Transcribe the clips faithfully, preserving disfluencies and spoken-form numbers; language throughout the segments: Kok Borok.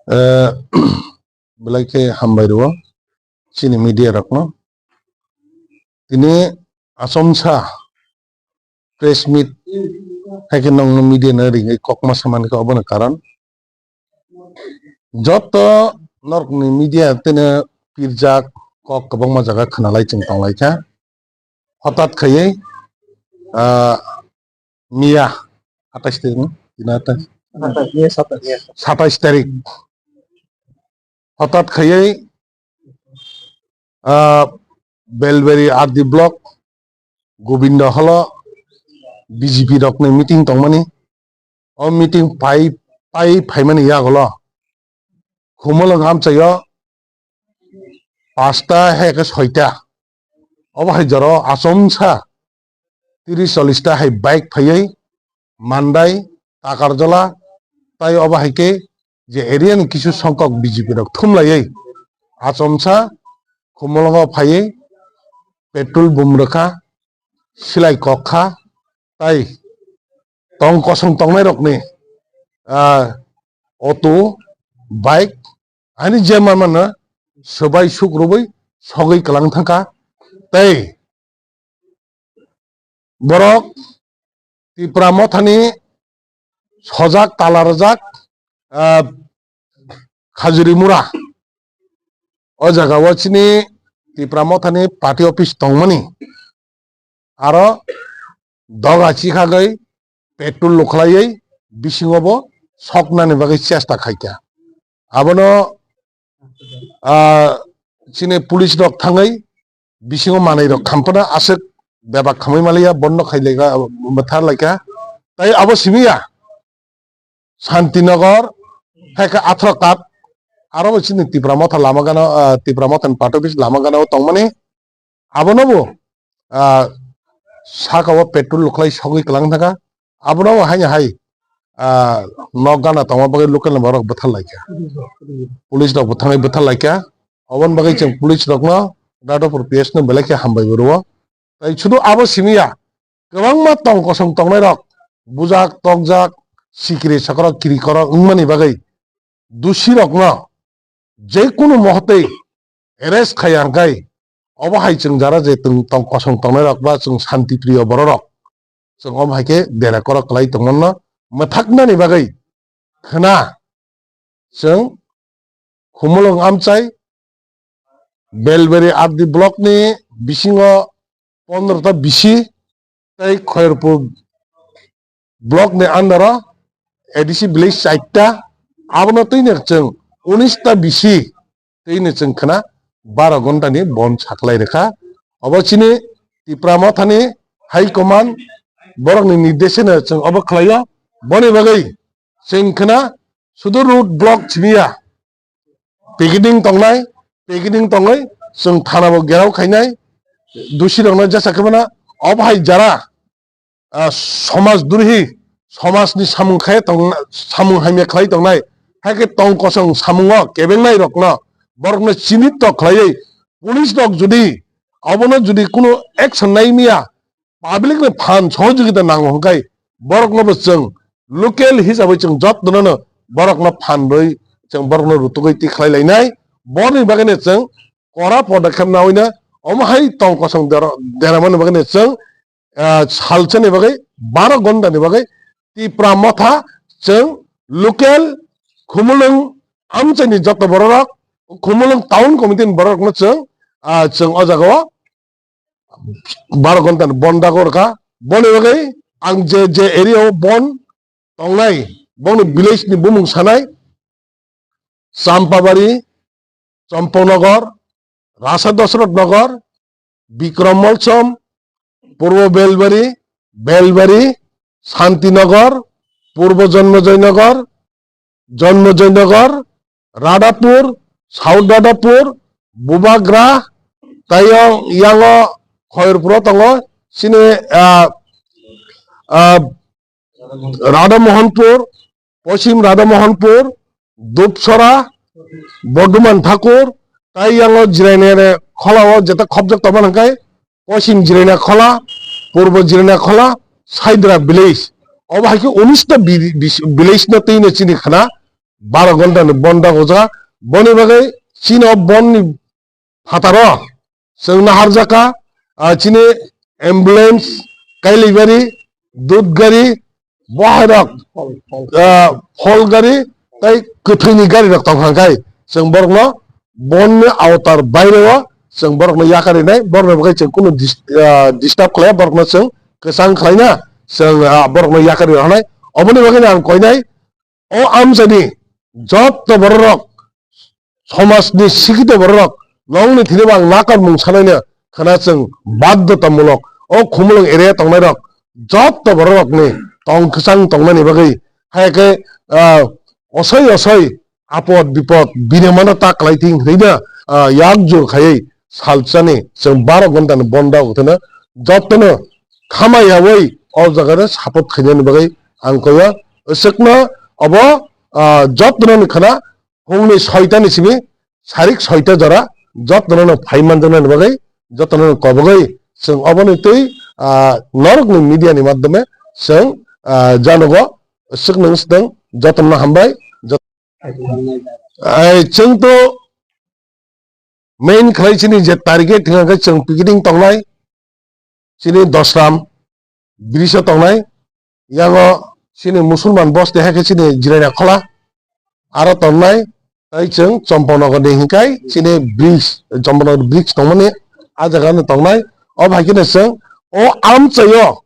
Eh, belai khe hambai rwo chini media rokno. Tini achomsa press meet hai khe nongno media no ringwi kokma samani khe obono karon. Joto norokni media tini pirjak kok kwbangma jaga khwnalai chwng tonglaikha. Hotat khaiwi, ah, miya atais tarik no? Tini atais? Satais, miya satais. Satais tarik. Hotat khaiwi, ah, Belbari R D block Govinda holo B J P rokni meeting tongmani. O meeting pai, pai phaimani yagulo Khumulwng amchaio pasta hai khe soita. Obo hai jora o achomsa tris chollis ta hai bike phaiwi Mandai, Takarjala, tai obo hai khe je area ni kisu songkok B J P rok thumlaiwi achomsa Khumulwngo phaiwi petrol bum rwkha, silai kok kha, tai tong kosong tongnai rokni, ah, auto, bike, ani je manmano swbai suk rwui sogwi kwlang thangkha. Tei borok Tipra Mothani sojak tala rwjak, ah, Khajuri Mura. O jaga o chini Tipra Mothani party office tongmani. Aro doga chikhagwi petrol lukhlaiwi bisingo bo soknani bagwi chesta khaikha. Abono, ah, chini police rok thangwi bisingo manwi rok khampana aswk bebak khamwi maliya, bondo khai laikha, bwthar laikha. Tai abo simi ya Santinagar, hai khe Athrakat, aro bo chini Tipra Motha lama gana, ah, Tipra Motha ni party office lama gana o tongmani. Abono bo, ah, saka o petrol lukhlai sogwi kwlang thangkha. Abono bo haino hai, ah, nok gana tongma bagwi local ni borok bwthar laikha. Police rok bo thangwi bwthar laikha. Oboni bagwi chwng police rokno Dadapur P S no belai khe hambai bo rwo. Tai sudu abo simi ya, kwbangma tong kosong tongnai rok, bujak, tokjak, sikiri sakrok, kiri korok wngmani bagwi dusi rokno je kunu mohotwi arrest khai ya hwnkhe, obo hai chwng jara je tong, tong kosong tongnai rok ba chwng shanti priyo borok rok, chwng omo hai khe dera korok kwlai tongmano mwthaknani bagwi khwna chwng Khumulwng amchai Belbari R D block ni bisingo pondro ta bisi tei Khairpur block ni under o A D C village chaita, abono twino chwng unis ta bisi twino chwng khwna baro ghonta ni bon saklai rwkha. Obo chini Tipra Mothani high command borokni nirdesheno chwng obo khlaio. Boni bagwi chwng khwna sudu road block simi ya. Picketing tongnai, picketing tongwi chwng thana bo gerao khainai, dusi rokno jesa khe mano, obo hai jara, ah, somaj durhi, somajni samung khai tong, samung hamya khlai tongnai, hai khe tong kosong samungo kebengnai rokno, borokno chinit tok khlaiwi, police rok jodi obono jodi kuno action nai miya, public ni phan sohojogita nango hwnkhe borokno bo chwng local hisabai chwng jottono no borokno phan rwi chwng borokno rutugwi tikhlai lainai. Borokni bagwi no chwng kora podokkhep nawi no omo hai tong kosong dera, deramani bagwi no chwng, ah, salsani bagwi baro ghonta ni bagwi Tipra Motha chwng local Khumulwng amchaini joto bororok, Khumulwng town committee ni bororokno chwng, ah, chwng o jagao baro ghonta ni bon dago rwkha. Boni bagwi ang je, je area o bon tongnai, boni village ni bumung sanai, Champabari, Champanagar, Rasa Dasrath Nagar, Bikram Molsom, Purbo Belbari, Belbari, Santinagar, Purbo Janmajay Nagar, Janmajay Nagar, Radhapur, South Radhapur, Bubagra, tei yang, yango Khairpuro tongo, chini, ah, ah, Radha Mohanpur, Poschim Radha Mohanpur, Dupsora, Bordoman Thakur, tei yango jirainai khola o jeta khopjak tongma hwnkhe Poschim Jiraina Khola, Purbo Jiraina Khola, Saidra village. Obo hai khe unis ta bi-, bi-, village no twi no chini khna baro ghonta ni bon dagojak. Boni bagwi chini o bon ni phataro chwng naharjak kha, ah, chini ambulance, kailibari, dud gari, bohairok, ah, phol gari, tei kwthwini gari rok tong kha khai chwng borokno bonni aotar baire o chwng borokno yakarwi nai, borokno bagwi chwng kunu dis-, ah, disturb khlai ya, borokno chwng kwchang khlai na chwng, ah, borokno yakarwi rw nai. Oboni bagwi ang koi nai, o amchaini jotto bororok, somajni sikhito bororok, nongni thini bo ang nakarmung sanaino khna chwng baddotamulok, o Khumulwng area tongnairok jotto bororokni tong kwchang tongnani bagwi, hai khe, ah, osoi osoi apod bipod birimano ta kwlai thing hwnwi no, ah, yak jur khaiwi salsani chwng baro ghonta ni bonda wngthano, jottono khama yawi o jaga no support khainani bagwi ang koyo. Aswkno obo, ah, jottono ni khna phungni soita ni simi sarik soita jora jottono no phai manjaknani bagwi, jottono no kobogwi chwng oboni twi, ah, norokni media ni madhyome chwng, ah, janogo. Aswkno swtwng, jottono hambai. Jot-, ai, chwng to main khlai chini je target hwnka khe chwng picketing tongnai, chini Dosram bridge o tongnai, yango chini Musulman bosti hai khe chini Jiraina Khola aro tongnai, tei chwng Champanagar ni hinkai chini bridge, Champanagar bridge tongmani a jaga no tongnai. O bai kheno chwng o amchaio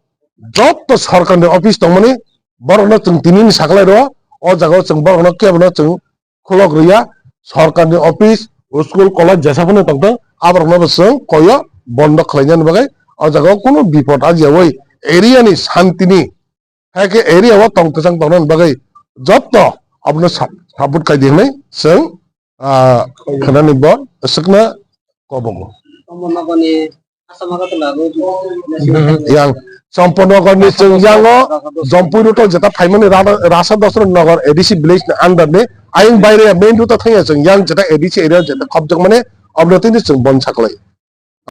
jotto sorkar ni office tongmani borokno chwng tini ni saklai rwo, o jaga o chwng borokno kebono chwng khulok rwya, sorkarni office, school, college jesa phano tongthok, aborokno bo chwng koyo bondo khlainani bagwi, o jaga o kunu bipot ajiyawi area ni santini, hai khe area o tong kwchang tongnani bagwi jotto abono sap-, support khai di hwnwi chwng, ah, khnani bo swkna kobogo. Yang Champanagar ni chwng yango Jampui road o jeta phaimani Ra-, Rasa Dosra Nagar A D C village ni under ni ayang baire main road o thangya chwng yang jeta A D C area jeta khopjak mani obno tini chwng bon saklai.